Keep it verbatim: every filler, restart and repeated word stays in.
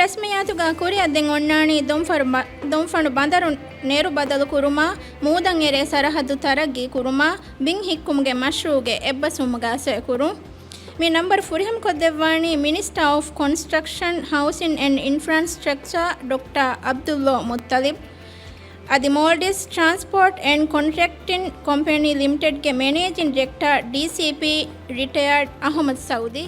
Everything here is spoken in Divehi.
ރަސްމިއްޔާތުގަ ކުރިއަށް ދެން އޮންނާނީ ދޮންފަރު ބަ-، ދޮންފަނޑު ބަނދަރު ނެރު ބަދަލު ކުރުމާ، މޫދަށް އެރޭ ސަރަހައްދު ތަރައްގީ ކުރުމާ، ބިން ހިއްކުމުގެ މަޝްރޫއުގެ އެއްބަސްވުމުގަ ސޮއިކުރުން. މި ނަންބަރު ފުރިހަމަކޮށްދެއްވާނީ މިނިސްޓާ އޮފް ކޮންސްޓްރަކްޝަން، ހައުސިން އެންޑް އިންފްރާސްޓްރަކްޗާ ޑޮކްޓާ ޢަބްދުﷲ މުއްޠަލިބް. އަދި މޯލްޑިވްސް ޓްރާންސްޕޯޓް އެންޑް ކޮންޓްރެކްޓިން ކޮމްޕެނީ ލިމިޓެޑްގެ މެނޭޖިން ޑިރެކްޓާ، ޑީސީޕީ، ރިޓަޔާޑް އަޙްމަދު ސައުދީ.